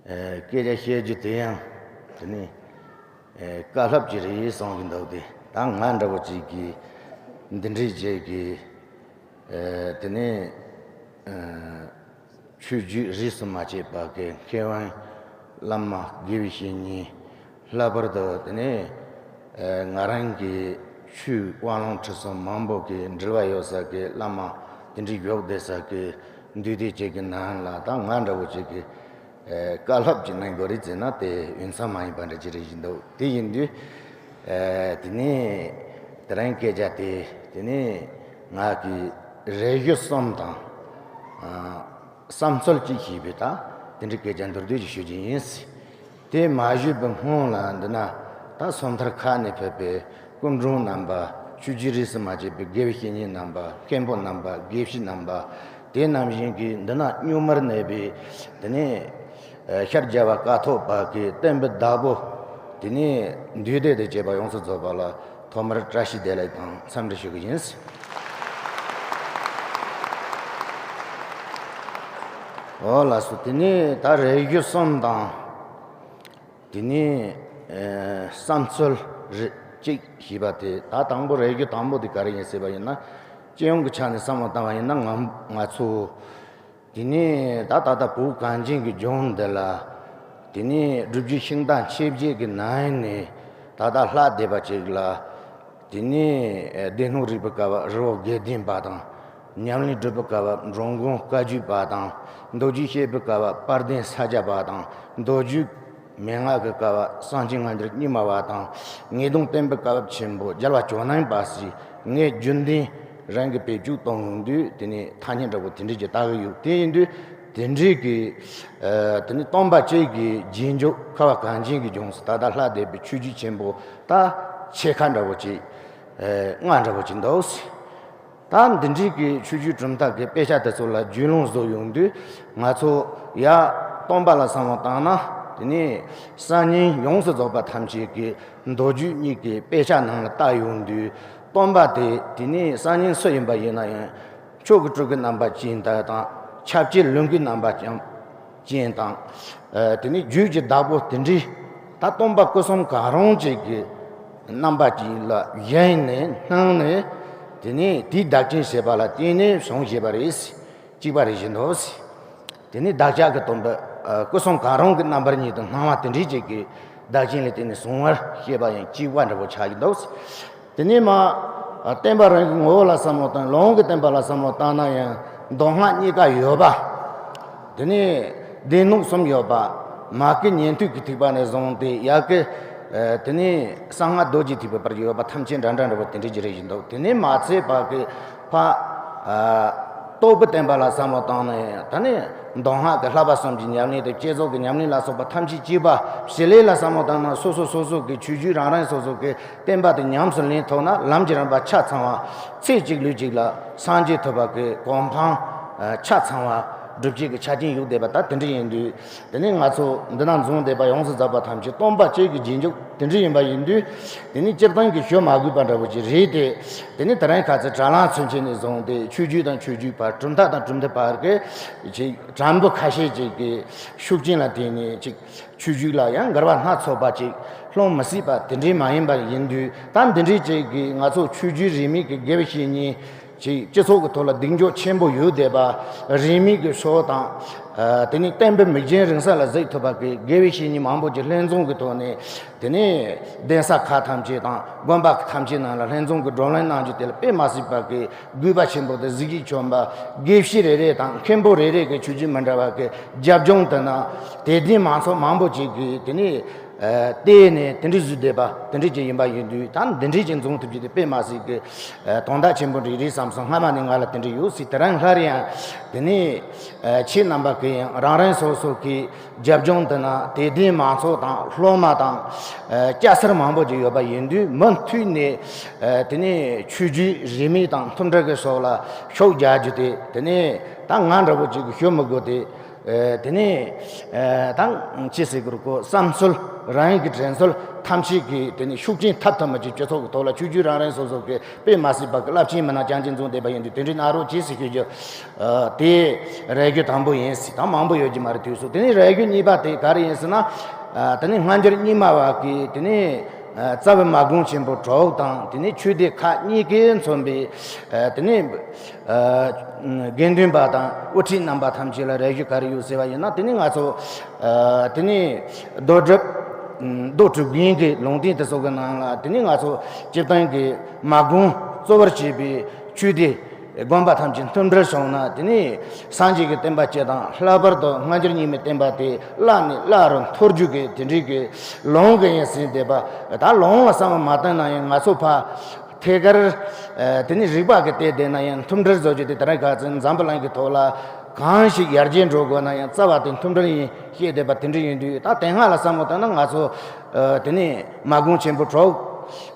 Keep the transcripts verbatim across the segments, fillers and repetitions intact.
ཨེ་སྐད་ཆ་བཤད་རྒྱུ་དེ་ཡང་དེ་ནི་ཨེ་བཀའ་སློབ་ཅིག་རེད་བསམ་གྱི་འདུག་དེ་ད་ང་འདྲ་བོ་ཅིག་གིས་འདི་འདྲའི་ཅིག་གིས་ཨེ་དེ་ནི་ཨེ་ཆོས་བརྒྱུད་རིས་སུ་མ་ཆད་པ་གི་མཁས་དབང་བླ་མ་དགེ་བའི་བཤེས་གཉེན། ལྷག་པར་དུ་དེ་ནས་ང་རང་གི་ཆོས་དབང་ལུང་ཁྲིད་གསུམ་མང་པོ་གི་འབྲེལ་བ་ཡོད་ས་གི་བླ་མ་དེ་འདྲའི་ཡོད་བསྡད་ས་གི་འདུས་སྡེ་ཅིག་གི་ནང་ལ་ད་ང་འདྲ་བོ་ཅིག་གི་བཀའ་སློབ་ཅིག་གནང་དགོས་རེད་ཟེར་ན་དེ་ཡུན་ཚད་མ་ཡིན་པ་འདྲ་ཅིག་རེད་བཞིན་འདུག་དེ་ཡིན་དུས་དེ་ནས་དེ་རིང་སྐད་ཆ་དེ་དེ་ནས་ང་གི་རེ་ཞུ་གསུམ་དང་། བསམ་ཚུལ་གཅིག་ཞེས་པའི་ད་དེ་འདྲའི་སྐད་ཆ་མདོར་བསྡུས་ཤིག་ཞུ་རྒྱུ་ཡིན། དེ་མ་ཞུས་པའི་སྔོན་ལ་འདི་ན་ད་སོ་ཐར་ཁག་ནས་ཕེབས་པའི་སྐུ་མགྲོན་རྣམ་པ། ཆོས་བརྒྱུད་རིས་སུ་མ་ཆད་པའི་དགེ་བའི་བཤེས་གཉེན་རྣམ་པ། མཁན་པོ་རྣམ་པ། དགེ་བཤེས་རྣམ་པ། དེ་ནང་བཞིན་གྱི་འདི་ན་གཉུག་མར་གནས་པའི་དེ་ནས་ཤར་རྒྱལ་བ་ཀཿཐོག་པ་གི་བསྟན་པའི་བདག་པོ། དེ་ནས་འདུས་སྡེ་དང་བཅས་པ་ཡོངས་སུ་རྫོགས་པ་ལ་ཐོག་མར་བཀྲ་ཤིས་བདེ་ལེགས་དང་འཚམས་འདྲི་ཞུ་གི་ཡིན། འོ་ལགས་སོ། དེ་ནས་ད་རེ་ཞུ་གསུམ་དང་། དེ་ནས་ཨེ་བསམ་ཚུལ་རེ་གཅིག་ཞེས་པ་དེ་ད་དང་པོ་རེ་ཞུ་དང་པོ་དེ་ག་རེ་ཡིན་ཟེར་བ་ཡིན་ན། སྤྱི་ཡོངས་ཀྱི་ཆ་ནས་བསམ་བློ་བཏང་བ་ཡིན་ན་ང་ང་ཚོ་དེ་ནས་ད་ད་ལྟ་བོད་གངས་ཅན་གྱི་ལྗོངས་འདི་ལ་དེ་ནས་སྒྲུབ་བརྒྱུད་ཤིང་རྟ་མཆེད་བརྒྱད་ཀྱི་ནང་ནས་ད་ལྟ་ལྷག་བསྡད་པ་ཅིག་ལ། དེ་ནས་སྡེ་སྣོད་རིག་པའི་ཀ་བ་རི་བོ་དགེ་ལྡན་པ་དང་། ཉམས་ལེན་སྒྲུབ་པའི་ཀ་བ་འགྲོ་མགོན་བཀའ་བརྒྱུད་པ་དང་། མདོ་རྒྱུད་བཤད་པའི་ཀ་བ་དཔལ་ལྡན་ས་སྐྱ་པ་དང་། མདོ་རྒྱུད་མན་ངག་གི་ཀ་བ་གསང་ཆེན་སྔ་འགྱུར་རྙིང་མ་བ་དང་། ངེས་དོན་བསྟན་པའི་ཀ་བ་ཆེན་པོ་རྒྱལ་བ་ཇོ་ནང་པ་ཟེར། ངས་རྒྱུན་ལྡན་རང་གི་བེད་སྤྱོད་གཏོང་ཡོང་དུས་དེ་ནས་ཐ་སྙད་འདྲ་བོ་དེ་འདྲས་ཀྱི་ལྟ་གི་ཡོད། དེ་ཡིན་དུས་དེ་འདྲས་ཀྱི་ཨ་དེ་ནས་སྟོན་པ་གཅིག་གི་རྗེས་འཇུག་ཁ་བ་གངས་ཅན་གྱི་ལྗོངས་སུ་ད་ལྟ་ལྷག་བསྡད་པའི་ཆོས་བརྒྱུད་ཆེན་པོ་ད་ཕྱེད་ཀ་འདྲ་བོ་ཅིག་ཨེ་ལྔ་འདྲ་བོ་ཅིག་འདུག་ད་འདི་འདྲའི་གི་ཆོས་བརྒྱུད་གྲུབ་མཐའ་གི་དཔེ་ཆ་དེ་ཚོ་ལ་རྒྱུས་ལོན་བཟོ་ཡོང་དུས། ང་ཚོ་ཡ་སྟོན་པ་ལ་བསམ་བློ་བཏང་ན། དེ་ནས་སང་ཉིན་ཡོངས་སུ་རྫོགས་པ་ཐམས་ཅད་ཀྱི་མདོ་རྒྱུད་གཉིས་ཀྱི་དཔེ་ཆ་ནང་ལ་བལྟ་ཡོང་དུས། སྟོན་པ་དེ་དེ་ནས་སང་ཉིན་སུ་ཡིན་པ་ཡིན་ན་ཡང་མཆོག་གི་སྤྲུལ་སྐུའི་རྣམ་པ་ཅན་དག་དང་། ཁྱབ་བྱེད་ལོངས་སྐུའི་རྣམ་པ་ཅན། ཅན་དང་། ཨ་དེ་ནས་རྒྱུད་ཀྱི་བདག་པོ་དེ་འདྲའི་ད་སྟོན་པ་སྐུ་གསུམ་གང་རུང་ཅིག་གི་རྣམ་པ་ཅིག་ལ་བཞེངས་ནས་སྣང་ནས། དེ་ནས་དེའི་བདག་རྐྱེན་བྱེད་པ་ལ་བརྟེན་ནས་བྱུང་བཞིན་པ་རེད། གཅིག་པ་རེད་བཞིན་དུ། དེ་ནས་བདག་ཅག་གི་སྟོན་པ་ཨ་སྐུ་གསུམ་གང་རུང་གི་རྣམ་པར་ཉིད་དུ་སྣང་བ་དེ་འདྲའི་ཅིག་གི་བདག་རྐྱེན་ལ་བརྟེན་ནས་བྱུང་བར་བཤད་པ་ཡང་གཅིག་པ་འདྲ་བོ་ཆགས་ཀྱི་འདུག་དེ་ནས་མ། བསྟན་པ་རང་གི་ངོ་བོ་ལ་བསམ་བློ་བཏང་། ལུང་གི་བསྟན་པ་ལ་བསམ་བློ་བཏང་ན་ཡང་མདོ་སྔགས་གཉིས་ཀ་ཡོད་པ། དེ་ནས་སྡེ་སྣོད་གསུམ་ཡོད་པ། མ་སྐུལ་ཉན་ཐོས་ཀྱི་ཐེག་པ་ནས་བཟུང་སྟེ་ཡ་གི། དེ་ནས་གསང་སྔགས་རྡོ་རྗེ་ཐེག་པའི་བར་གྱི་ཡོད་པ་ཐམས་ཅད་འདྲ་འདྲ་འདྲ་བོ་དེ་འདྲ་ཅིག་རེད་བཞིན་འདུག་དེ་ནས་མ་ཚད་པ་གི་ཕ། རྟོགས་པའི་བསྟན་པ་ལ་བསམ་བློ་བཏང་ནས་ད་ནི་མདོ་སྔགས་ཀྱི་བསླབ་པ་གསུམ་གྱི་ཉམས་ལེན་དང་བསྐྱེད་རྫོགས་ཀྱི་ཉམས་ལེན་ལ་སོགས་པ་ཐམས་ཅད་གཅིག་པ། བྱེད་ལས་ལ་བསམ་བློ་བཏང་ན་སོ་སོ་སོ་སོ་གི་ཆོས་བརྒྱུད་རང་རང་སོ་སོ་གི་བསྟན་པ་དེ་ཉམས་སུ་ལེན་ཐུབ་ན་ལམ་གྱི་རིམ་པ་ཆ་ཚང་བ། ཚེ་གཅིག་ལུས་གཅིག་ལ་སངས་རྒྱས་ཐོབ་པ་གི་གོ་འཕང་ཆ་ཚང་བ་སྒྲུབ་བྱེད་ཀྱི་ཆ་རྐྱེན་ཡོད་བསྡད་པ་ད་དེ་འདྲ་ཡིན་དུས། དེ་ནས་ང་ཚོ་འདི་ན་འཛོམས་བསྡད་པ་ཡོངས་སུ་རྫོགས་པ་ཐམས་ཅད་སྟོན་པ་གཅིག་གི་རྗེས་འཇུག་དེ་འདྲ་ཡིན་པ་ཡིན་དུས། དེ་ནས་སྤྱིར་བཏང་གི་ཞུ་མ་དགོས་པ་འདྲ་བོ་ཅིག་རེད་དེ། དེ་ནས་དེ་རིང་ཁ་ཚ་དྲ་ལམ་ཚུན་ཆད་ནས་བཟུང་སྟེ་ཆོས་བརྒྱུད་དང་ཆོས་བརྒྱུད་བར། གྲུབ་མཐའ་དང་གྲུབ་མཐའི་བར་གྱི་ཅིག་དྲང་པོ་ཁ་ཤས་ཅིག་གི་ཤུགས་རྐྱེན་ལ་བརྟེན་ནས་ཅིག་ཆོས་བརྒྱུད་ལ་ཡང་འགལ་བ་སྣ་ཚོགས་པ་ཅིག་སློང་མི་སྲིད་པ་དེ་འདྲའི་མ་ཡིན་པ་ཡིན་དུས། ད་འདི་འདྲའི་ཅིག་གི་ང་ཚོ་ཆོས་བརྒྱུད་རིས་མེད་ཀྱི་དགེ་བའི་བཤེས་གཉེན་ཅིག་སྤྱི་ཚོགས་ཀྱི་ཐོག་ལ་གདེང་འཇོག་ཆེན་པོ་ཡོད་བསྡད་པ། རིས་མེད་ཀྱི་ཕྱོགས་དང་། ཨ་དེ་ནས་བསྟན་པའི་མིག་རྒྱན་རིང་ས་ལ་གཟིགས་ཐུབ་པ་གི་དགེ་བའི་བཤེས་གཉེན་མང་པོ་ཅིག་ལྷན་འཛོམས་ཀྱི་ཐོག་ནས། དེ་ནས་གདན་ས་ཁག་ཐམས་ཅད་དང་དགོན་པ་ཐམས་ཅད་ནང་ལ་ལྷན་འཛོམས་ཀྱི་བགྲོ་གླེང་གནང་རྒྱུ་དེ་ལ་དཔེ་མ་སྲིད་པ་གི་གུས་པ་ཆེན་པོ་དང་གཟི་བརྗིད་ཆེན་པོ། དགེ་བཤེས་རེ་རེ་དང་མཁན་པོ་རེ་རེ་གི་ཆོས་བརྒྱུད་མི་འདྲ་བ་གི་རྒྱབ་ལྗོངས་དེ་ན་དད་ལྡན་མང་ཚོགས་མང་པོ་ཅིག་གིས་དེ་ནས་ཨ་བལྟས་ནས་དེ་འདྲ་བཟོས་བསྡད་པ་དེ་འདྲ་ཅིག་ཡིན་པ་ཡིན་དུས། ད་འདི་འདྲ་ཅིག་འཛོམས་ཐུབ་རྒྱུ་དེ་དཔེ་མ་སྲིད་གི་ཨ་དོན་དག་ཆེན་པོ་འདྲ་རེད་བསམ་སོང་། སྔ་མ་ནས་ང་ལ་དེ་འདྲ་ཡོད་སྲིད། དེ་རིང་སླར་ཡང་དེ་ནས་ཨ་ཁྱེད་རྣམ་པ་གིས་ཡང་རང་རང་སོ་སོ་གི་རྒྱབ་ལྗོངས་དེ་ན་དད་ལྡན་མང་ཚོགས་དང་སློབ་མ་དང་། ཨ་སྐྱ་སེར་མང་པོ་ཅིག་ཡོད་པ་ཡིན་དུས། མུ་མཐུད་ནས་ཨ་དེ་ནས་ཆོས་བརྒྱུད་རིས་མེད་དང་མཐུན་སྒྲིལ་གྱི་ཕྱོགས་ལ་ཤུགས་རྒྱག་རྒྱུ་དེ། དེ་ནས་ད་ང་འདྲ་བོ་ཅིག་གིས་ཞུ་མི་དགོས་ཏེ། ཨེ། དེ་ནས་ཨེ། ད་ཅི་ཟེར་དགོས་རེད། ཁོ་བསམ་ཚུལ། རང་ཉིད་ཀྱི་དྲན་ཚུལ་ཐམས་ཅད་ཀྱིས་དེ་ནས་ཤུགས་རྐྱེན་ཐེབས་ཐུབ་མི་ཅིག་སྤྱི་ཚོགས་ཀྱི་ཐོག་ལ་ཆོས་བརྒྱུད་རང་རང་སོ་སོ་གི་དཔེ་མ་སྲིད་པ་གི་རླབས་ཆེན་མི་སྣ་རྐྱང་རྐྱང་འཛོམས་བསྡད་པ་ཡིན་དུས། དེ་འདྲའི་གནང་རོགས་གྱིས་ཟེར་ཞུ་རྒྱུ། ཨ། དེ་རེ་སྐུལ་དང་པོ་ཡིན་ཟེར། ད་མང་པོ་ཡོད་ཀྱི་མ་རེད། དུས་སུ། དེ་ནས་རེ་སྐུལ་གཉིས་པ་དེ་ག་རེ་ཡིན་ཟེར་ན། ཨ། དེ་ནས་སྔ་འགྱུར་རྙིང་མ་བ་གི་དེ་ནས་ཨ། རྩ་བའི་མ་དགོན་ཆེན་པོ་དྲུག་དང་། དེ་ནས་ཆོས་སྡེ་ཁག་གཉིས་ཀས་མཚོན་པའི་ཨ། དེ་ནས་ཨ། དགེ་འདུན་པ་དང་དབུ་ཁྲིད་རྣམ་པ་ཐམས་ཅད་ལ་རེ་སྐུལ་ག་རེ་ཡོད་ཟེར་བ་ཡིན་ན། དེ་ནས་ང་ཚོ་ཨ། དེ་ནས་རྡོ་གྲུབ། རྡོ་གྲུབ་རྒན་གྱི་ལུང་བསྟན་དེ་ཚོ་གི་ནང་ལ། དེ་ནས་ང་ཚོ་སྤྱིར་བཏང་གི་མ་དགོན་གཙོ་བོར་བྱས་པའི་ཆོས་སྡེ་དགོན་པ་ཐམས་ཅད་མཐུན་སྒྲིལ་བྱུང་ན། དེ་ནས་སངས་རྒྱས་ཀྱི་བསྟན་པ་སྤྱི་དང་། ལྷག་པར་དུ་སྔ་འགྱུར་རྙིང་མའི་བསྟན་པ་དེ་བླ་ནས་བླ་རུ་འཐོར་རྒྱུ་གི་དེ་འདྲའི་གི་ལམ་གི་ཡིན་ཟེར་བསྡད་པ། ད་ལམ་ལ་བསམ་བློ་མ་བཏང་ན་ཡང་ང་ཚོ་ཕར་ཐད་ཀར་ཨ། དེ་ནས་རིག་པ་གི་སྟེང་བསྡད་ན་ཡང་མཐུན་སྒྲིལ་བཟོ་རྒྱུ་དེ། དེ་རིང་ཁ་སང་འཛམ་བུ་གླིང་གི་ཐོག་ལ་གང་ཞིག་ཡར་རྒྱས་འགྲོ་དགོས་ན་ཡང་རྩ་བ་དེ་མཐུན་སྒྲིལ་ཡིན་བཤད་བསྡད་པ་དེ་འདྲ་ཡིན་དུས། ད་དེ་སྔ་ལ་བསམ་བློ་བཏང་ན། ང་ཚོ་ཨ། དེ་ནས་མ་དགོན་ཆེན་པོ་དྲུག་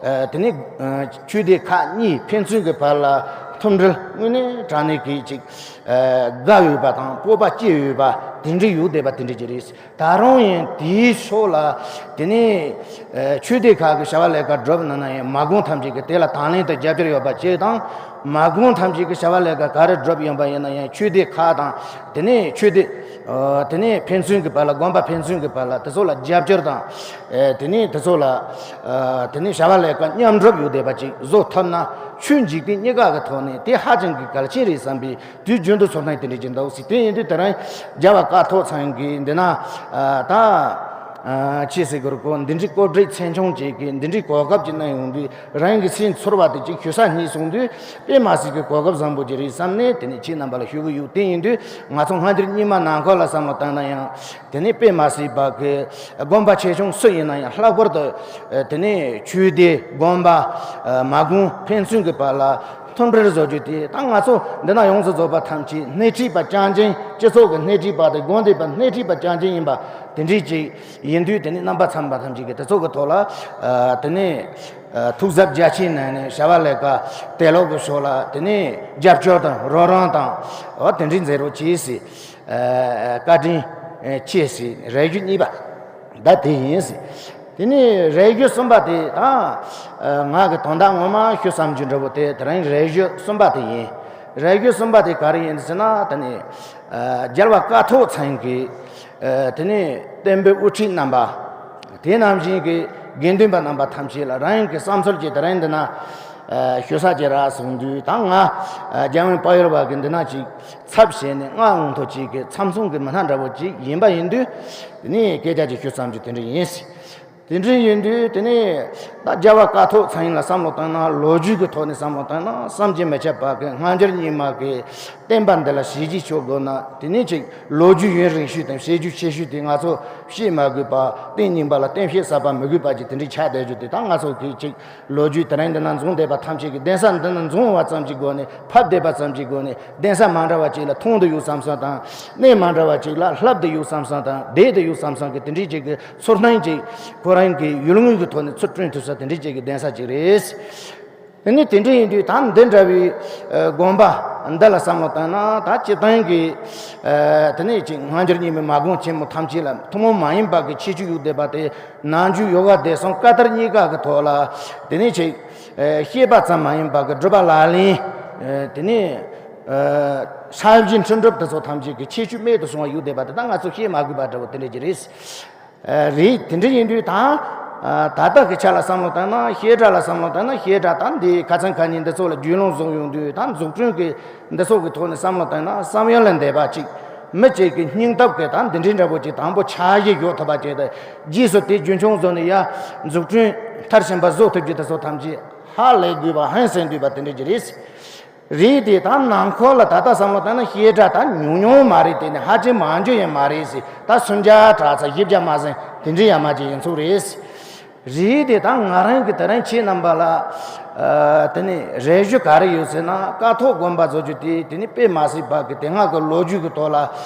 ཨ། དེ་ནས་ཨ། ཆོས་སྡེ་ཁག་གཉིས་ཕན་ཚུན་གྱི་བར་ལ་མཐུན་སྒྲིལ་དངོས་གནས་དྲང་གནས་ཀྱི་ཅིག་ཨ། དགའ་འོས་པ་དང་སྤོབས་པ་སྐྱེ་འོས་པ་དེ་འདྲ་ཡོད་བསྡད་པ་དེ་འདྲ་ཅིག་རེད། ད་རུང་ཡང་དེའི་ཕྱོགས་ལ། དེ་ནས་ཨ། ཆོས་སྡེ་ཁག་གི་བྱ་བ་ལས་ཀ་སྒྲུབ་ན་ན་ཡང་། མ་དགོན་ཐམས་ཅད་ཀྱིས་དེ་ལ་དང་ལེན་དང་རྒྱབ་སྐྱོར་ཡོད་པ་ཅིག་དང་། མ་དགོན་ཐམས་ཅད་ཀྱིས་བྱ་བ་ལས་ཀ་ག་རེ་སྒྲུབ་ཡོང་པ་ཡིན་ན་ཡང་། ཆོས་སྡེ་ཁག་དང་། དེ་ནས་ཆོས་སྡེ་ཨ། དེ་ནས་ཕན་ཚུན་གྱི་བར་ལ། དགོན་པ་ཕན་ཚུན་གྱི་བར་ལ་དེ་ཚོ་ལ་རྒྱབ་སྐྱོར་དང་། ཨ། དེ་ནས་དེ་ཚོ་ལ་ཨ། དེ་ནས་བྱ་བ་ལས་ཀ་མཉམ་སྒྲུབ་ཡོད་བསྡད་པ་ཅིག་བཟོ་ཐུབ་ན། ཆོས་འཇིག་རྟེན་གཉིས་ཀ་གི་ཐོག་ནས་དེ་ཧ་ཅང་གི་གལ་ཆེན་རེད་བསམ་པའི་དུས་རྒྱུན་དུ་ཚོར་སྣང་དེ་འདྲ་ཅིག་འདུག་ཟེར། དེ་ཡིན་དུས་དེ་རིང་རྒྱལ་བ་ཀཿཐོག་ཚང་གིས་འདི་ན་ཨ། ད་ཨ། ཅི་ཟེར་དགོས་རེད། ཁོ་འདི་འདྲའི་སྐུ་བགྲེས་ཚན་ཆུང་ཅིག་གིས་འདི་འདྲའི་གོ་སྐབས་ཅིག་གནང་ཡོང་དུས། རང་གི་སེམས་ཚོར་བ་དེ་ཅིག་ཞུ་ས་རྙེད་སོང་དུས། དཔེ་མ་སྲིད་ཀྱི་གོ་སྐབས་བཟང་པོ་ཅིག་རེད་བསམ་ནས་དེ་ནས་ཁྱེད་རྣམ་པ་ལ་ཞུ་གི་ཡོད། དེ་ཡིན་དུས་ང་ཚོ་སྔ་འགྱུར་རྙིང་མ་ནང་འཁོད་ལ་བསམ་བློ་བཏང་ན་ཡང་། དེ་ནས་དཔེ་མ་སྲིད་པ་གི་དགོན་པ་ཆེ་ཆུང་སུ་ཡིན་ན་ཡང་། ལྷག་པར་དུ་དེ་ནས་ཆོས་སྡེ་དགོན་པ་མ་དགོན་ཕན་ཚུན་གྱི་བར་ལ་མཐུན་སྒྲིལ་བཟོ་རྒྱུ་དེ། ད་ང་ཚོ་འདི་ན་ཡོངས་སུ་རྫོགས་པ་ཐམས་ཅད་སྣེ་ཁྲིད་པ་རྐྱང་རྐྱང་། སྤྱི་ཚོགས་ཀྱི་སྣེ་ཁྲིད་པ་དང་དགོན་སྡེ་པ་སྣེ་ཁྲིད་པ་རྐྱང་རྐྱང་ཡིན་པ་དེ་འདྲ་ཅིག་ཡིན་དུས། དེ་ནས་རྣམ་པ་ཚང་མ་ཐམས་ཅད་ཀྱིས་དེ་ཚོ་གི་ཐོག་ལ་ཨ། དེ་ནས་ཨ། ཐུགས་གཟབ་རྒྱ་ཆེ་གནང་ནས་བྱ་བ་ལས་ཀ་དེ་ལོག་གི་ཕྱོགས་ལ་དེ་ནས་རྒྱབ་སྐྱོར་དང་རོགས་རམ་དང་། འོ། དེ་འདྲ་མཛད་རོགས་གྱིས་ཟེར། ཨ། བཀའ་དྲིན་ཆེ་ཟེར། རེ་སྐུལ་གཉིས་པ་ད་དེ་ཡིན་ཟེར། དེ་ནས་རེ་སྐུལ་གསུམ་པ་དེ་ད་ང་གི་དོན་དག་ངོ་མ་ཞུ་བསམ་རྒྱུ་འདྲ་བོ་དེ། དེ་རིང་རེ་སྐུལ་གསུམ་པ་དེ་ཡིན། རེ་སྐུལ་གསུམ་པ་དེ་ག་རེ་ཡིན་ཟེར་ན། དེ་ནས་ཨ། རྒྱལ་བ་ཀཿཐོག་ཚང་གིས་ཨ། དེ་ནས་བསྟན་པའི་དབུ་ཁྲིད་རྣམ་པ། དེ་ནང་བཞིན་གྱི་དགེ་འདུན་པ་རྣམ་པ་ཐམས་ཅད་ལ་རང་ཉིད་ཀྱི་བསམ་ཚུལ་ཅིག་དེ་རིང་འདི་ན་ཨ། ཞུ་ས་ཅིག་རག་སོང་དུས། ད་ང་ཨ། རྒྱལ་བ་དཔལ་ཡུལ་བ་གི་འདི་ན་ཅིག་ཚབ་བྱས་ནས། ང་དབང་ཐོག་ཅིག་གི་ཚབ་མཚོན་གྱི་མི་སྣ་འདྲ་བོ་ཅིག་ཡིན་པ་ཡིན་དུས། དེ་ནས་སྐད་ཆ་ཅིག་ཞུ་བསམ་རྒྱུ་དེ་འདྲ་ཡིན། དེ་འདྲ་ཡིན་དུས་དེ་ནས་ད་རྒྱལ་བ་ཀཿཐོག་ཚང་ལ་བསམ་བློ་བཏང་ན། ལོ་རྒྱུས་ཀྱི་ཐོག་ནས་བསམ་བློ་བཏང་ན། བསམ་གྱིས་མི་ཁྱབ་པ་གི་སྔ་འགྱུར་རྙིང་མ་གི་བསྟན་པ་འདི་ལ་བྱས་རྗེས་ཆོད་དགོས་ན། དེ་ནས་ཅིག་ལོ་རྒྱུས་ཡུན་རིང་ཤོས་དང་བྱས་རྗེས་ཆེ་ཤོས་དེ་ང་ཚོ་བཤད་མ་དགོས་པ། བསྟན་རྙིང་པ་ལ་གཏན་བཤད་གསར་པ་མི་དགོས་པ་ཅིག་དེ་འདྲའི་ཆགས་བསྡད་རྒྱུ་དེ། ད་ང་ཚོ་གི་ཅིག་ལོ་རྒྱུས་དེ་རིང་འདི་ན་འཛོམས་བསྡད་པ་ཐམས་ཅད་ཀྱི་གདན་ས་འདི་ན་འཛོམས་པ་ཙམ་གྱི་སྒོ་ནས། ཕབ་བསྡད་པ་ཙམ་གྱི་སྒོ་ནས། གདན་ས་མ་འདྲ་བ་ཅིག་ལ་མཐོང་དུ་ཡོད་བསམ་བསམ་དང་། གནས་མ་འདྲ་བ་ཅིག་ལ་ལྷབ་དུ་ཡོད་བསམ་བསམ་དང་། བསྡད་དུ་ཡོད་བསམ་བསམ་གྱི་དེ་འདྲའི་ཅིག་གི་ཚོར་སྣང་ཅིག་ཁོ་རང་གི་ཡུལ་དངོས་ཀྱི་ཐོག་ནས་ཚུར་བསྐྲུན་ཐུབ་ས་དེ་འདྲའི་ཅིག་གི་གདན་ས་ཅིག་རེད། དེ་ནས་དེ་འདྲ་ཡིན་དུས། ད་འདི་འདྲ་བའི་ཨ། དགོན་པ་འདི་ལ་བསམ་བློ་བཏང་ན། ད་སྤྱིར་བཏང་གི་ཨ། དེ་ནས་ཅིག་སྔ་འགྱུར་རྙིང་མའི་མ་དགོན་ཆེན་མོ་ཐམས་ཅད་ལ་ཐུན་མོང་མ་ཡིན་པ་གི་ཁྱད་ཆོས་ཡོད་བསྡད་པ་དེ། ནང་ཆོས་ཡོ་ག་བདེ་སྲུང་བཀའ་དར་གཉིས་ཀ་གི་ཐོག་ལ། དེ་ནས་ཅིག་ཨ། བཤད་པ་ཙམ་མ་ཡིན་པ་གི་སྒྲུབ་པ་ལག་ལེན། ཨ། དེ་ནས་ཨ། ས་བཅད་འཕྲིན་སྒྲུབ་དེ་ཚོ་ཐམས་ཅད་ཀྱི་ཁྱད་ཆོས་རྨད་དུ་བྱུང་བ་ཡོད་བསྡད་པ་དེ་ད་ང་ཚོ་བཤད་མ་དགོས་པ་འདྲ་བོ་དེ་འདྲ་ཅིག་རེད། ཨ། རེད། དེ་འདྲ་ཡིན་དུས་ད་ཨ། ད་ལྟ་གི་ཆ་ལ་བསམ་བློ་བཏང་ན། བཤད་གྲྭ་ལ་བསམ་བློ་བཏང་ན། བཤད་གྲྭ་ད་འདི་ཁ་སང་ཁ་ཉིན་འདི་ཚོ་ལ་རྒྱུས་ལོན་བཟུང་ཡོང་དུས། ད་འཛུགས་སྐྲུན་གྱི་འདི་ཚོ་གི་ཐོག་ནས་བསམ་བློ་བཏང་ན། བསམ་ཡུལ་ལས་འདས་པ་ཅིག་མི་གཅིག་གི་སྙིང་སྟོབས་ཀྱིས་ད་འདི་འདྲའི་འདྲ་པོ་ཅིག་དང་པོ་ཆ་བཞག་ཐུབ་པ་ཅིག་དང་། རྗེས་སུ་དེ་རྒྱུན་འཁྱོངས་བཟོས་ནས། ཡ། འཛུགས་སྐྲུན་མཐར་ཕྱིན་པ་བཟོ་ཐུབ་རྒྱུ་དེ་ཚོ་ཐམས་ཅད་ཧ་ལས་དགོས་པ་ཧང་སང་འདུག་པ་དེ་འདྲ་ཅིག་རེད། རེད་དེ། ད་ནང་ཁུལ་ལ་ད་ལྟ་བསམ་བློ་བཏང་ན། བཤད་གྲྭ་ད་ཉུང་ཉུང་མ་རེད། དེ་ནི་ཧ་ཅང་མང་རྒྱུ་ཡང་མ་རེད་ཟེར། ད་སུམ་བརྒྱ་དྲུག་ཅུ་བཞི་བརྒྱ་མ་ཟིན་དེ་འདྲའི་ཡ་མ་ཅིག་ཡིན་ཚུལ་རེད། རེད་དེ། ད་ང་རང་གི་དེ་རིང་ཁྱེད་རྣམ་པ་ལ་ཨ། དེ་ནས་རེ་ཞུ་ག་རེ་ཡོད་ཟེར་ན། ཀཿཐོག་དགོན་པ་བཟོ་རྒྱུ་དེ། དེ་ནི་དཔེ་མ་སྲིད་པ་གི་དེ་སྔ་གི་ལོ་རྒྱུས་ཀྱི་ཐོག་ལ་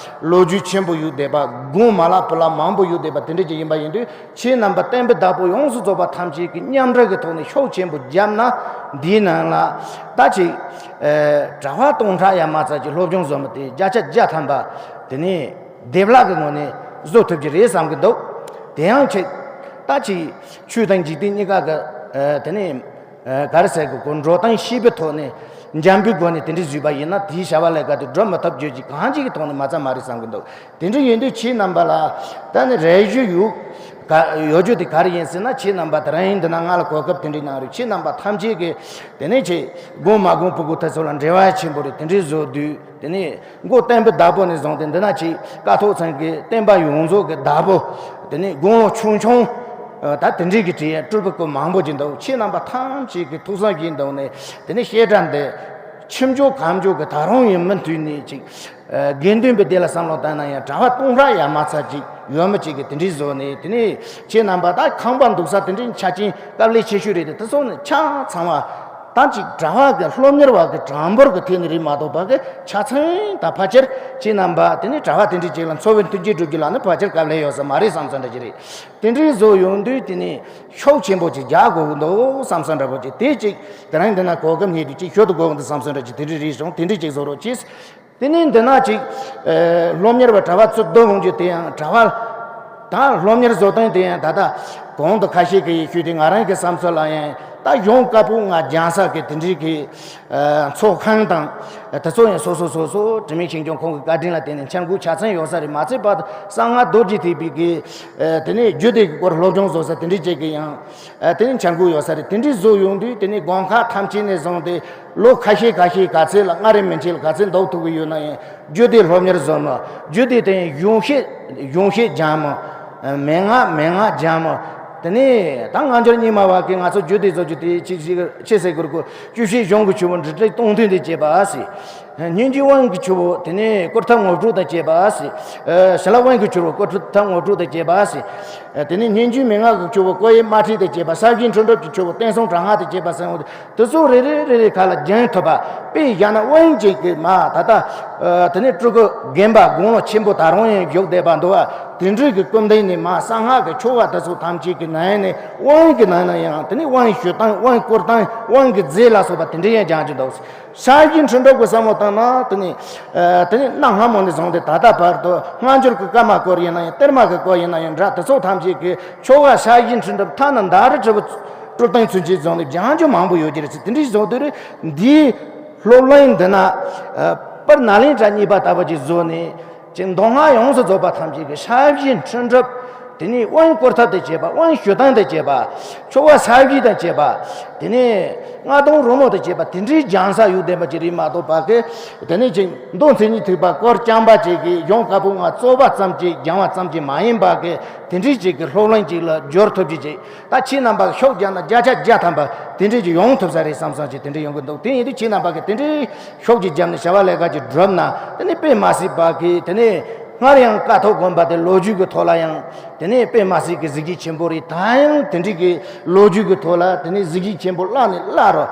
ལོ་རྒྱུས་ཆེན་པོ་ཡོད་བསྡད་པ། དགོན་མ་ལག་ཕུ་ལག་མང་པོ་ཡོད་བསྡད་པ་དེ་འདྲ་ཅིག་ཡིན་པ་ཡིན་དུས། ཁྱེད་རྣམ་པ་བསྟན་པའི་བདག་པོ་ཡོངས་སུ་རྫོགས་པ་ཐམས་ཅད་ཀྱིས་མཉམ་འབྲེལ་གྱི་ཐོག་ནས་ཤུགས་ཆེན་པོ་བརྒྱབ་ན། འདིའི་ནང་ལ་ད་ཅིག་ཨ། གྲྭ་པ་སྟོང་ཕྲག་ཡ་མ་ཙམ་ཅིག་སློབ་སྦྱོང་བཟོ་མི་དེ་བརྒྱ་ཆ་བརྒྱ་ཐམ་པ་དེ་ནས་ བདེ་བླག་གི་ངོས་ནས་བཟོ་ཐུབ་ཀྱི་རེད་བསམ་གྱི་འདུག་དེ་ཡང་ཆེ། ད་ཅིག་ཆོས་དང་འཇིག་རྟེན་གཉིས་ཀ་གི་ཨ་དེ་ནས་ཨ་ག་རེ་ཟེར་གི་གོ་འགྲོ་སྟངས་ཤེས་པའི་ཐོག་ནས་འཇམ་པོའི་སྒོ་ནས་དེ་འདྲ་བཟོས་པ་ཡིན་ན། དེའི་བྱ་བ་ལས་ཀ་དེ་སྒྲུབ་མི་ཐུབ་རྒྱུ་ཅིག་གང་ཅིག་གི་ཐོག་ནས་མ་རྩ་མ་རེད་བསམ་གྱི་འདུག་དེ་འདྲ་ཡིན་དུས་ཁྱེད་རྣམ་པ་ལ་ད་ནི་རེ་ཞུ་ཡོད་ག་ཡོད་རྒྱུ་དེ་ག་རེ་ཡིན་ཟེར་ན། ཁྱེད་རྣམ་པ་དེ་རིང་འདི་ན་ང་ལ་གོ་སྐབས་དེ་འདྲ་གནང་རེད། ཁྱེད་རྣམ་པ་ཐམས་ཅད་ཀྱིས་དེ་ནས་ཆེ་དགོངས་མ་དགོངས་ཕྲུ་གུ་དེ་ཚོ་ལ་འབྲེལ་བ་ཆེན་པོ་རེད། དེ་འདྲ་བཟོ་དུས་དེ་ནས་མགོ་བརྟན་པོའི་བདག་པོ་ནས་བཟུང་སྟེ་འདི་ན་ཆེ་ཀཿཐོག་ཚང་གི་བསྟན་པ་ཡོངས་རྫོགས་ཀྱི་བདག་པོ། དེ་ནས་དགུང་ལོ་ཆུང་ཆུང་ད་དེ་འདྲའི་གི་གྲས་སྤྲུལ་པ་སྐུ་མང་པོ་ཅིག་འདུག་ཁྱེད་རྣམ་པ་ཐམས་ཅད་ཀྱིས་ཐུགས་བསམ་བཞེས་འདུག་ནས་དེ་ནས་བཤད་གྲྭ་འདི་ཆེ་འཇོག་གང་འཇོག་གི་ད་རུང་ཡང་མུ་མཐུད་ནས་ཅིག་ཨ་དགེ་འདུན་པའི་སྡེ་ལ་བསམ་བློ་བཏང་ན་ཡང་གྲྭ་པ་སྟོང་ཕྲག་ཡར་མར་ཚར་ཅིག་ཡོད་མི་ཅིག་གི་དེ་འདྲའི་བཟོ་ནས། དེ་ནས་ཁྱེད་རྣམ་པ་ད་ཁང་པ་འདུག་ས་དེ་འདྲའི་ཆ་རྐྱེན་དཀའ་ལས་ཆེ་ཤོས་རེད་དེ། དེ་སོགས་ནས་ཆ་ཚང་བ་ད་ཅིག་གྲྭ་པ་གི་སློབ་གཉེར་བ་གི་གྲངས་འབོར་གི་ཐད་ནས་རེད་མ་གཏོགས་པ་གི་ཆ་ཚང་ད་ཕལ་ཆེར་ཁྱེད་རྣམ་པ་དེ་ནས་གྲྭ་པ་དེ་འདྲའི་ཅིག་ལ་འཚོ་བའི་མཐུན་རྐྱེན་སྒྲུབ་རྒྱུ་ལ་ནི་ཕལ་ཆེར་དཀའ་ལས་ཡོད་ས་མ་རེད་བསམ་ས་འདྲ་ཅིག་རེད། དེ་འདྲའི་བཟོ་ཡོང་དུས་དེ་ནས་ཤུགས་ཆེན་པོ་ཅིག་རྒྱག་དགོས་ཀྱི་འདུག་བསམ་ས་འདྲ་པོ་ཅིག་དེ་ཅིག་དེ་རིང་འདི་ན་གོ་སྐབས་རྙེད་དུས་ཅིག་ཤོད་དུ་དགོས་ཀྱི་འདུག་བསམ་ས་འདྲ་ཅིག་དེ་འདྲའི་རེད་སོང་། དེ་འདྲའི་ཅིག་བཟོ་རོགས་གྱིས། དེ་ནས་འདི་ན་ཅིག་ཨེ་སློབ་གཉེར་བ་གྲྭ་པ་ཚོ་བསྡུ་འོང་རྒྱུ་དེ་ཡང་གྲྭ་པ་དང་སློབ་གཉེར་བཟོ་སྟངས་དེ་ཡང་ད་ལྟ་གོང་དུ་ཁ་ཤས་ཀྱིས་ཞུས་ཏེ། ང་རང་གི་བསམ་ཚུལ་ལ་ཡང་ད་གཞུང་བཀའ་པོད་ལྔ་སྦྱང་ས་གི་དེ་འདྲའི་གི་ཨ་ཚོགས་ཁང་དང་དེ་ཚོ་ཡང་སོ་སོ་སོ་སོ་དྲི་མེད་ཞིང་སྐྱོང་ཁོང་གི་བཀའ་དྲིན་ལ་བརྟེན་ནས་འཆར་འགོད་ཆ་ཚང་ཡོད་ས་རེད། མ་ཚད་པར་གསང་སྔགས་རྡོ་རྗེ་ཐེག་པའི་གི་ཨ་དེ་ནས་རྒྱུད་སྡེ་གི་སྐོར་སློབ་སྦྱོང་བཟོ་ས་དེ་འདྲའི་ཅིག་གི་ཡང་ཨ་དེ་ནས་འཆར་འགོད་ཡོད་ས་རེད། དེ་འདྲའི་བཟོ་ཡོང་དུས་དེ་ནས་དགོན་ཁག་ཐམས་ཅད་ནས་བཟུང་སྟེ། ལོ་ཁ་ཤས་ཁ་ཤས་ག་ཚད་ལ་སྔ་རེ་མན་ཆད་ལ་ག་ཚད་འདུག་ཐུབ་ཀྱི་ཡོད་ན་ཡང་རྒྱུད་སྡེ་སློབ་གཉེར་བཟོ་མི། རྒྱུད་སྡེ་དེ་ཡང་གཞུང་བཤད་གཞུང་བཤད་སྦྱང་མི། མན་ངག་མན་ངག་སྦྱང་མི། དེ་ནས་ད་སྔ་འགྱུར་རྙིང་མ་བ་གི་ང་ཚོ་རྒྱུད་སྡེ་བཟོ་རྒྱུ་དེ་ཅིག་ཅིག་ཅི་ཟེར་དགོས་རེད་གོ། བཅུ་བཤད་གཞུང་གི་ཆུ་བོ་འབྲི་སྟེ་སྟོང་ཐུན་དེ་བྱེད་པ་ཟེར། སྙན་རྒྱུད་དབང་གི་ཆུ་བོ་དེ་ནས་བསྐོར་ཐབས་དངོས་གྲུབ་དང་བཅས་པ་ཟེར། ཨ་བྱིན་རླབས་དབང་གི་ཆུ་བོ་བསྐོར་ཐབས་དངོས་གྲུབ་དང་བཅས་པ་ཟེར། དེ་ནས་སྙན་རྒྱུད་མན་ངག་གི་ཆུ་བོ་བསྐོར་དབྱིབས་དམར་ཁྲིད་དང་བཅས་པ། ས་གཞིའི་འཕྲིན་གྲོལ་གྱི་ཆུ་བོ་བསྟན་སྲུང་དྲག་སྔགས་དང་བཅས་པ་ཟེར་འོང་དུས། དེ་ཚོ་རེ་རེ་རེ་རེ་ཁ་ལ་སྦྱང་ཐུབ་པ། དཔེ་བཞག་ན་དབང་ཅིག་གི་མ་ད་ལྟ་ཨ་དེ་ནས་སྤྲུལ་སྐུ་རྒན་པ་དགུང་ལོ་ཆེན་པོ་ད་རུང་ཡང་བཞུགས་བསྡད་པ་འདུག་བ། དེ་འདྲའི་གི་སྐུ་མདུན་ནས་མ་གསང་སྔགས་ཀྱི་ཆོ་ག་དེ་ཚོ་ཐམས་ཅད་ཀྱི་ནང་ནས་དབང་གི་ནང་ན་ཡང་དེ་ནས་དབང་ཞུ་སྟངས། དབང་བསྐུར་སྟངས། དབང་གི་རྫས་ལ་སོགས་པ་དེ་འདྲ་ཡང་སྦྱང་རྒྱུ་འདུག་ས་གཞིའི་འཕྲིན་གྲོལ་གྱི་བསམ་བློ་བཏང་ན། དེ་ནས་ཨ་དེ་ནས་གནའ་སྔ་མོ་ནས་བཟུང་སྟེ་ད་ལྟ་བར་དུ་སྔ་འགྱུར་གྱི་བཀའ་མ་སྐོར་ཡིན་ན་ཡང་། གཏེར་མ་གི་སྐོར་ཡིན་ན་ཡང་འདྲ། དེ་ཚོ་ཐམས་ཅད་ཀྱི་ཆོ་ག་ས་གཞིའི་འཕྲིན་གྲོལ་ཐ་ན་ཟླ་རི་གྲི་བོ་སྤྲུལ་སྟངས་ཚུན་ཆད་བཟུང་ནས་སྦྱང་རྒྱུ་མང་པོ་ཡོད་ཀྱི་རེད་ཟེར། དེ་འདྲའི་བཟོ་དུས་རེད། འདིའི་སློབ་གླིང་འདི་ན་ཨ་པར་ནཱ་ལེནྡྲ་གཉིས་པ་ལྟ་བུ་ཅིག་བཟོས་ནས། ཅིག་མདོ་སྔགས་ཡོངས་སུ་རྫོགས་པ་ཐམས་ཅད་ཀྱི་ས་གཞིའི་འཕྲིན་གྲོལ། དེ་ནས་དབང་བསྐུར་ཐབས་དང་བཅས་པ། དབང་ཞུ་སྟངས་དང་བཅས་པ། ཆོ་ག་ས་གཞི་དང་བཅས་པ། དེ་ནས་སྔགས་དུང་རོལ་མོ་དང་བཅས་པ་དེ་འདྲའི་སྦྱང་ས་ཡོད་བསྡད་པ་ཅིག་རེད་མ་གཏོགས་པ་གི། དེ་ནས་ཅིག་མདོ་མཚན་ཉིད་ཐེག་པ་སྐོར་རྐྱང་པ་ཅིག་གི་གཞུང་བཀའ་པོད་ལྔ་རྩོད་པ་ཙམ་ཅིག་སྦྱང་བ་ཙམ་ཅིག་མ་ཡིན་པ་གི། དེ་འདྲའི་ཅིག་གི་སློབ་གླིང་ཅིག་ལ་སྦྱོར་ཐུབ་རྒྱུ་ཅིག་ད་ཁྱེད་རྣམ་པ་ཤུགས་རྒྱག་ན་བརྒྱ་ཆ་བརྒྱ་ཐམ་པ་དེ་འདྲའི་ཅིག་ཡོང་ཐུབ་ས་རེད་བསམ་བསམ་ཅིག་དེ་འདྲ་ཡོང་གི་འདུག་དེ་ཡིན་དུས་ཁྱེད་རྣམ་པ་གི་དེ་འདྲའི་ཤུགས་ཀྱིས་བརྒྱབ་ནས་བྱ་བ་ལས་ཀ་ཅིག་བསྒྲུབས་ན། དེ་ནས་དཔེ་མ་སྲིད་པ་གི། དེ་ནས་སྔར་ཡང་ཀཿཐོག་དགོན་པ་དེ་ལོ་རྒྱུས་ཀྱི་ཐོག་ལ་ཡང་དེ་ནས་དཔེ་མ་སྲིད་ཀྱི་གཟི་བརྗིད་ཆེན་པོ་རེད། ད་ཡང་དེ་འདྲའི་གི་ལོ་རྒྱུས་ཀྱི་ཐོག་ལ་དེ་ནས་གཟི་བརྗིད་ཆེན་པོ་བླ་ནས་བླ་རུ་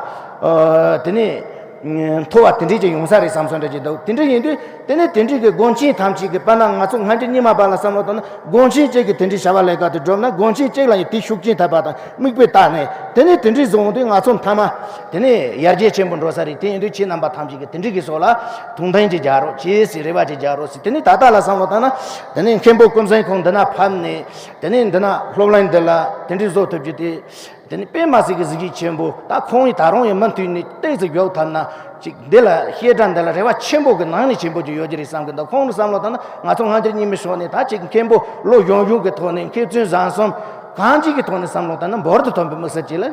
ཨ་དེ་ནས་མཐོ་བ་དེ་འདྲའི་ཅིག་ཡོང་ས་རེད་བསམ་བསམ་འདྲ་ཅིག་འདུག་དེ་འདྲ་ཡིན་དུས་དེ་ནས་དེ་འདྲའི་གི་དགོན་ཆེན་ཐམས་ཅད་ཀྱི། དཔེར་ན་ང་ཚོ་སྔ་འགྱུར་རྙིང་མ་བར་ལ་བསམ་བློ་བཏང་ན། དགོན་ཆེན་གཅིག་གི་དེ་འདྲའི་བྱ་བ་ལས་ཀ་དེ་བསྒྲུབས་ན། དགོན་ཆེན་གཅིག་ལ་ཡང་དེ་ཤུགས་རྐྱེན་ཐེབས་པ་དང་མིག་དཔེ་བལྟས་ནས། དེ་ནས་དེ་འདྲའི་བཟོ་འོང་དུས་ང་ཚོ་མཐའ་མ་དེ་ནས་ཡར་རྒྱས་ཆེན་པོ་འགྲོ་ས་རེད། དེ་ཡིན་དུས་ཁྱེད་རྣམ་པ་ཐམས་ཅད་ཀྱིས་དེ་འདྲའི་གི་སོགས་ལ་ཐུགས་འདུན་ཅིག་རྒྱག་རོགས་གྱིས་ཟེར། རེ་བ་ཅིག་རྒྱག་རོགས་ཟེར། དེ་ནས་ད་ལྟ་ལ་བསམ་བློ་བཏང་ན། དེ་ནས་མཁན་པོ་ཀུན་བཟང་ཁོང་འདི་ན་ཕེབས་ནས། དེ་ནས་འདི་ན་སློབ་གླིང་འདི་ལ་དེ་འདྲའི་བཟོ་ཐུབ་རྒྱུ་དེ། དེ་ནས་དཔེ་མ་སྲིད་ཀྱི་གཟི་བརྗིད་ཆེན་པོ། ད་ཁོང་ཡིས་ད་རུང་ཡང་མུ་མཐུད་ནས་ཏོག་ཙམ་མགྱོགས་ཐུབ་ན། ཅིག་འདི་ལ་བཤད་གྲྭ་འདི་ལ་རེ་བ་ཆེན་པོ་གི་ནང་ནས་ཆེན་པོ་ཅིག་ཡོད་ཀྱི་རེད་བསམ་གྱི་འདུག་ཁོང་ལ་བསམ་བློ་བཏང་ན། ང་ཚོ་སྔ་འགྱུར་རྙིང་མའི་ཕྱོགས་ནས་ད་ཅིག་མཁན་པོ་ལོ་གཞོན་གཞོན་གྱི་ཐོག་ནས། མཁས་བཙུན་བཟང་གསུམ་གང་ཅིག་གི་ཐོག་ནས་བསམ་བློ་བཏང་ན། འབུར་དུ་ཐོན་པའི་དམིགས་བསལ་ཅིག་ལ་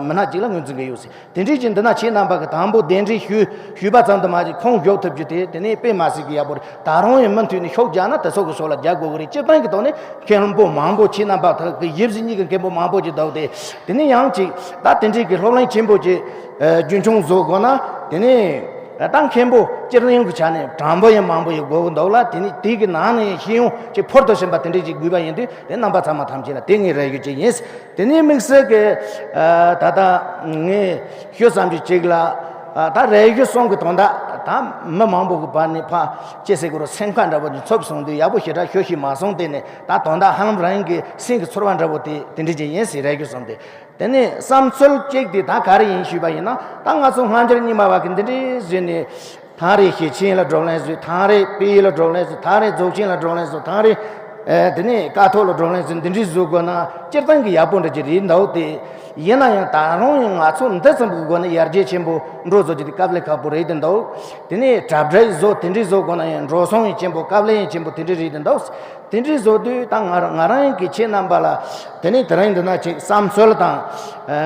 མི་སྣ་ཅིག་ལ་ངོས་འཛིན་གྱི་ཡོད་ཟེར། དེ་འདྲའི་ཅིག་འདི་ན་ཁྱེད་རྣམ་པ་གི་དང་པོ་གདན་འདྲེན་ཞུས་ཞུས་པ་ཙམ་དུ་མ་ཟད། ཁོང་མགྱོགས་ཐུབ་རྒྱུ་དེ་དེ་ནས་དཔེ་མ་སྲིད་ཀྱི་ཡག་པོ་རེད། ད་རུང་ཡང་མུ་མཐུད་ནས་ཤུགས་རྒྱག་ན་དེ་ཚོ་གི་ཕྱོགས་ལ་རྒྱག་དགོས་ཀྱི་རེད། སྤྱིར་བཏང་གི་ཐོག་ནས་མཁན་པོ་མང་པོ། ཁྱེད་རྣམ་པ་ཐག་གི་ཡིབ་གཟུགས་གཉིས་ཀྱི་མཁན་པོ་མང་པོ་ཅིག་འདུག་སྟེ། དེ་ནས་ཡང་ཅིག་ད་དེ་འདྲའི་གི་སློབ་གླིང་ཆེན་པོ་ཅིག་ཨ་རྒྱུན་འཁྱོངས་བཟོ་དགོས་ན། དེ་ནས་ད་མཁན་པོ་སྤྱིར་བཏང་གི་ཆ་ནས་གྲངས་འབོར་ཡང་མང་པོ་ཡོད་དགོས་ཀྱི་འདུག་ལ། དེ་ནས་དེ་གི་ནང་ནས་ཤེས་ཡོན་ཅིག་ཕུལ་དུ་ཕྱིན་པ་དེ་འདྲ་ཅིག་དགོས་པ་ཡིན་དུས། དེ་རྣམ་པ་ཚང་མ་ཐམས་ཅད་ལ་དེ་ངའི་རེ་ཞུ་ཅིག་ཡིན། དེ་ནས་དམིགས་བསལ་གྱི་ཨ་ད་ལྟ་ངས་ཞུ་བསམ་རྒྱུ་གཅིག་ལ། ཨ་ད་རེ་ཞུ་གསུམ་གྱི་དོན་དག་ད་མི་མང་པོ་གི་བར་ནས་ཕར་ཅི་ཟེར་དགོས་རེད། སེམས་ཁ་འདྲ་པོ་ཅིག་ཚུབ་སོང་དུས་ཡག་པོ་ཞེ་དྲག་ཞུ་ཤེས་མ་སོང་། དེ་ནས་ད་དོན་དག་ཧ་ལམ་རང་གི་སེམས་ཀྱི་ཚོར་བ་འདྲ་པོ་དེ་དེ་འདྲ་ཅིག་ཡིན་ཟེར་རེ་ཞུ་གསུམ་དེ། དེ་ནས་བསམ་ཚུལ་གཅིག་དེ་ད་ག་རེ་ཡིན་ཞུས་པ་ཡིན་ན། ད་ང་ཚོ་སྔ་འགྱུར་རྙིང་མ་བ་གི་འདི་འདྲའི་བཟོས་ནས། ཐང་རེ་ཞེ་ཆེན་ལ་བགྲོ་གླེང་བཟོས། ཐང་རེ་དཔལ་ལ་བགྲོ་གླེང་བཟོས། ཐང་རེ་རྫོགས་ཆེན་ལ་བགྲོ་གླེང་བཟོས། ཐང་རེ་ཨ་དེ་ནས་ཀཿཐོག་ལ་བགྲོ་གླེང་བཟོས། འདི་འདྲའི་བཟོ་དགོས་ན་སྤྱིར་བཏང་གི་ཡག་པོ་འདྲ་ཅིག་རེད་འདུག་སྟེ། ཡིན་ན་ཡང་ད་རུང་ཡང་ང་ཚོ་འདི་ཙམ་གྱི་སྒོ་ནས་ཡར་རྒྱས་ཆེན་པོ་འགྲོ་བཟོ་རྒྱུ་དེ་དཀའ་ལས་ཁག་པོ་རེད་དེ་འདུག་དེ་ནས་གྲ་སྒྲིག་བཟོ་དེ་འདྲའི་བཟོ་དགོས་ན་ཡང་འགྲོ་སོང་ཡང་ཆེན་པོ་དཀའ་ལས་ཡང་ཆེན་པོ་དེ་འདྲའི་རེད་དེ་འདུག་དེ་འདྲའི་བཟོ་དུས་ད་ང་རང་ང་རང་གི་ཁྱེད་རྣམ་པ་ལ་དེ་ནས་དེ་རིང་འདི་ན་ཅིག་བསམ་ཚུལ་དང་ཨ་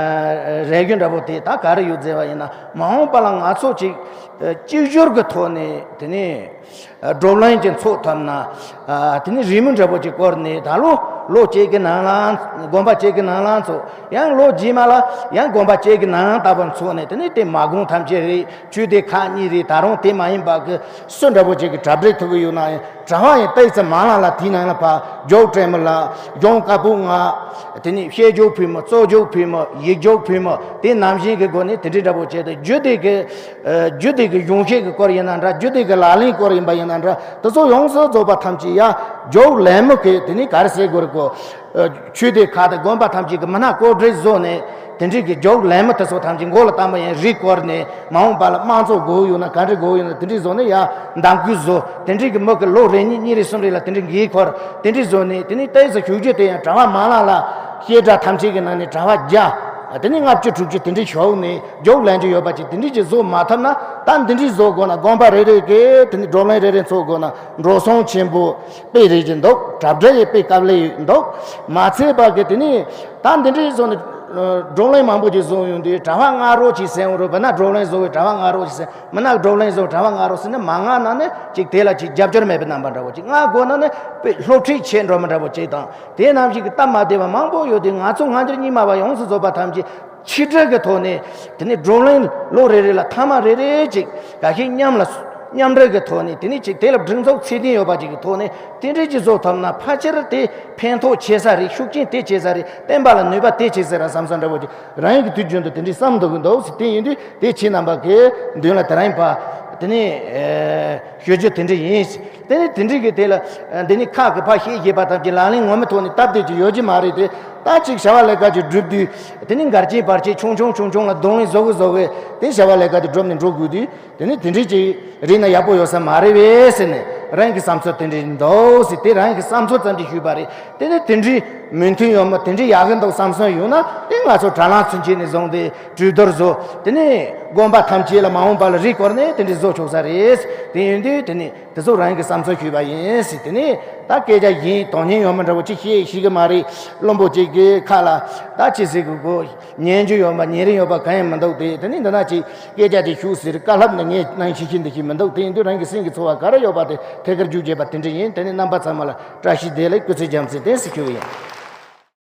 རེ་སྐུལ་འདྲ་པོ་དེ་ད་ག་རེ་ཡོད་ཟེར་བ་ཡིན་ན། མ་འོངས་པ་ལ་ང་ཚོ་ཅིག་ཨ་གཅིག་གྱུར་གྱི་ཐོག་ནས་དེ་ནས་ཨ་བགྲོ་གླེང་ཅིག་འཚོགས་ཐུབ་ན། ཨ་དེ་ནས་རེའུ་མིག་འདྲ་པོ་ཅིག་བསྐོར་ནས་ད་ལོ་ལོ་གཅིག་གི་ནང་ལ་དགོན་པ་གཅིག་གི་ནང་ལ་འཚོགས། ཡང་ལོ་རྗེས་མ་ལ་ཡང་དགོན་པ་གཅིག་གི་ནང་ལ་ལྟ་བུ་འཚོགས་ནས། དེ་ནས་དེ་མ་དགོན་ཐམས་ཅད་རེད། ཆོས་སྡེ་ཁག་གཉིས་རེད། ད་རུང་དེ་མ་ཡིན་པ་གི་སུ་འདྲ་པོ་ཅིག་གི་གྲ་སྒྲིག་ཐུབ་ཀྱི་ཡོད་ན་ཡང་། གྲྭ་པ་ཡང་ཏོག་ཙམ་མང་ལ་ལ་དེའི་ནང་ལ་ཕར་རྒྱུགས་སྤྲད་མི་ལ་གཞུང་བཀའ་པོད་ལྔ། དེ་ནས་བཤད་རྒྱུགས་ཕུལ་མི། རྩོད་རྒྱུགས་ཕུལ་མི། ཡིག་རྒྱུགས་ཕུལ་མི། དེ་ནང་བཞིན་གྱི་སྒོ་ནས་དེ་འདྲའི་འདྲ་པོ་བྱས་ཏེ། རྒྱུད་སྡེ་གི་ཨ་རྒྱུད་སྡེ་གི་གཞུང་བཤད་ཀྱི་སྐོར་ཡིན་ན་འདྲ། རྒྱུད་སྡེ་གི་ལག་ལེན་སྐོར་ཡིན་པ་ཡིན་ན་འདྲ། དེ་ཚོ་ཡོངས་སུ་རྫོགས་པ་ཐམས་ཅད་ཡ་རྒྱུགས་ལེན་མི་གི་དེ་ནས་ག་རེ་ཟེར་དགོས་རེད་གོ། ཨ་ཆོས་སྡེ་ཁག་དང་དགོན་པ་ཐམས་ཅད་ཀྱི་མི་སྣ་བཀོད་སྒྲིག་བཟོས་ནས། དེ་འདྲའི་གི་རྒྱུགས་ལེན་མི་དེ་ཚོ་ཐམས་ཅད་མགོ་ལ་བཏང་བ་ཡིན་རེ་སྐོར་ནས། མ་འོངས་པ་ལ་དམངས་གཙོ་དགོས་ཡོད་ན། ག་འདྲ་དགོས་ཡོད་ན། དེ་འདྲའི་བཟོ་ནས་ཡ་གདམ་གུ་བཟོ། དེ་འདྲའི་གི་མི་གི་ལོ་རེ་གཉིས་གཉིས་རེ་གསུམ་རེ་ལ་དེ་འདྲའི་འགན་འཁུར། དེ་འདྲའི་བཟོ་ནས། དེ་ནས་ཏོག་ཙམ་ཞུ་རྒྱུ་དེ་ཡང་གྲྭ་པ་མང་ལ་ལ་བཤད་གྲྭ་ཐམས་ཅད་ཀྱི་ནང་ནས་གྲྭ་པ་བརྒྱ། དེ་ནས་ལྔ་བཅུ་དྲུག་ཅུ་དེ་འདྲའི་ཞོག་ནས་རྒྱུགས་ལེན་རྒྱུ་ཡོད་པ་ཅིག་དེ་འདྲའི་ཅིག་བཟོ་མ་ཐུབ་ན། ད་འདི་འདྲའི་བཟོ་དགོས་ན། དགོན་པ་རེ་རེ་གི་དེ་ནས་བགྲོ་གླེང་རེ་རེ་འཚོགས་དགོས་ན་འགྲོ་སོང་ཆེན་པོ་དཔེ་རེད་ཀྱི་འདུག་གྲ་སྒྲིག་ཡང་དཔེ་དཀའ་ལས་འདུག་མ་ཚད་པ་གི་དེ་ནས་ད་འདི་འདྲའི་བཟོ་ནས་བགྲོ་གླེང་མང་པོ་ཅིག་བཟོ་ཡོང་དུས། གྲྭ་པ་ལྔ་རོགས་ཅིག་ཟེར་ཡོང་རུང་། བུ་ན་བགྲོ་གླེང་བཟོ་བའི་གྲྭ་པ་ལྔ་རོགས་ཅིག་ཟེར། མི་ན་བགྲོ་གླེང་བཟོ་གྲྭ་པ་ལྔ་རོགས་ཟེར་ནས། མ་ལྔ་ན་ནི་ཅིག་དེ་ལ་ཅིག་རྒྱབ་སྐྱོར་མེད་པའི་རྣམ་པ་འདྲ་བོ་ཅིག་ལྔ་དགོས་ན་ནི་དཔེ་སློབ་ཁྲིད་བྱེད་འགྲོ་མི་འདྲ་བོ་ཅིག་དང་། དེ་ནང་བཞིན་གྱི་སྟབས་མ་བདེ་བ་མང་པོ་ཡོད་དུས། ང་ཚོ་སྔ་འགྱུར་རྙིང་མ་བ་ཡོངས་སུ་རྫོགས་པ་ཐམས་ཅད་ཆིག་སྒྲིལ་གྱི་ཐོག་ནས། དེ་ནས་བགྲོ་གླེང་ལོ་རེ་རེ་ལ་ཐེངས་མ་རེ་རེ་ཅིག་འགའ་ཤས་མཉམ་ལ་མཉམ་འབྲེལ་གྱི་ཐོག་ནས། དེ་ནས་ཅིག་དེ་ལ་སྒྲིག་འཛུགས་ཚད་ལྡན་ཡོད་པ་ཅིག་གི་ཐོག་ནས་དེ་འདྲའི་ཅིག་བཟོ་ཐུབ་ན། ཕལ་ཆེར་དེ་ཕན་ཐོགས་ཆེ་ས་རེད། ཤུགས་རྐྱེན་དེ་ཆེ་ས་རེད། བསྟན་པ་ལ་ནུས་པ་དེ་ཆེ་ས་རེད་བསམ་བསམ་འདྲ་བོ་ཅིག་རང་ཉིད་ཀྱི་དུས་རྒྱུན་དུ་དེ་འདྲའི་བསམ་འདུག་གི་འདུག་ཟེར། དེ་ཡིན་དུས་དེ་ཁྱེད་རྣམ་པ་གི་མདུན་ལ་དེ་རིང་ཕར་དེ་ནས་ཨེ་ཞུ་རྒྱུ་དེ་འདྲ་ཡིན། དེ་ནས་དེ་འདྲའི་གི་དེ་ལ་ཨ་འདི་ནས་ཁག་གི་ཕར་བཤད་བཤད་པ་ཙམ་གྱིས་ལག་ལེན་ངོ་མའི་ཐོག་ནས་སྟབས་བདེ་ཅིག་ཡོད་ཀྱི་མ་རེད་དེ། ད་ཅིག་བྱ་བ་ལས་ཀ་ཅིག་སྒྲུབ་དུས། དེ་ནས་འགར་གྱིས་བར་གྱིས་ཆུང་ཆུང་ཆུང་ཆུང་ལ་གདོང་ལེན་བཟོ་གི་བཟོ་གི་དེ་བྱ་བ་ལས་ཀ་དེ་སྒྲུབ་ནས་འགྲོ་དགོས་དུས། དེ་ནས་དེ་འདྲའི་ཅིག་རིགས་ན་ཡག་པོ་ཡོད་ས་མ་རེད་པས་ཟེར་ནས། རང་གི་བསམ་ཚུལ་དེ་འདྲ་འདུག་ཟེར། དེ་རང་གི་བསམ་ཚུལ་ཙམ་ཅིག་ཞུས་པ་རེད། དེ་ནས་དེ་འདྲའི་མོས་མཐུན་ཡོད་མོད། དེ་འདྲའི་ཡག་གི་འདུག་བསམ་སོང་ཡོད་ན། དེ་ང་ཚོ་དྲ་ལམ་ཚུན་ཆད་ནས་བཟུང་སྟེ་གྲོས་བསྡུར་བཟོ། དེ་ནས་དགོན་པ་ཐམས་ཅད་ལ་མ་འོངས་པ་ལ་རེ་སྐོར་ནས་དེ་འདྲའི་བཟོ་ཆོག་ས་རེད། དེ་ཡིན་དུས་དེ་ནས་དེ་ཚོ་རང་གི་བསམ་ཚུལ་ཞུས་པ་ཡིན་ཟེར། དེ་ནས་ད་སྐད་ཆ་གཞན་དོན་སྙིང་ཡོད་མི་འདྲ་བོ་ཅིག་བཤད་ཤེས་གི་མ་རེད། བླུན་པོ་ཅིག་གི་ཁ་ལ་ད་ཅི་ཟེར་དགོས་གོ། ཉན་རྒྱུ་ཡོད་པ་ཉན་རིན་ཡོད་པ་གང་ཡང་མི་འདུག་སྟེ། དེ་ནས་འདི་ན་ཅིག་སྐད་ཆ་དེ་ཞུ་ཟེར། བཀའ་སློབ་ནི་ངས་གནང་ཤེས་ཤེས་འདི་ཤེས་མི་འདུག་དེ་ཡིན་དུས་རང་གི་སེམས་ཀྱི་ཚོར་བ་ག་རེ་ཡོད་པ་དེ་ཐད་ཀར་བརྗོད་བྱས་པ་དེ་འདྲ་ཡིན། དེ་ནས་རྣམ་པ་ཚང་མ་ལ་བཀྲ་ཤིས་བདེ་ལེགས། སྐུ་ཚེ་རྒྱ་མཚོའི་བརྟན་ཟེར་ཞུ་གི་ཡིན།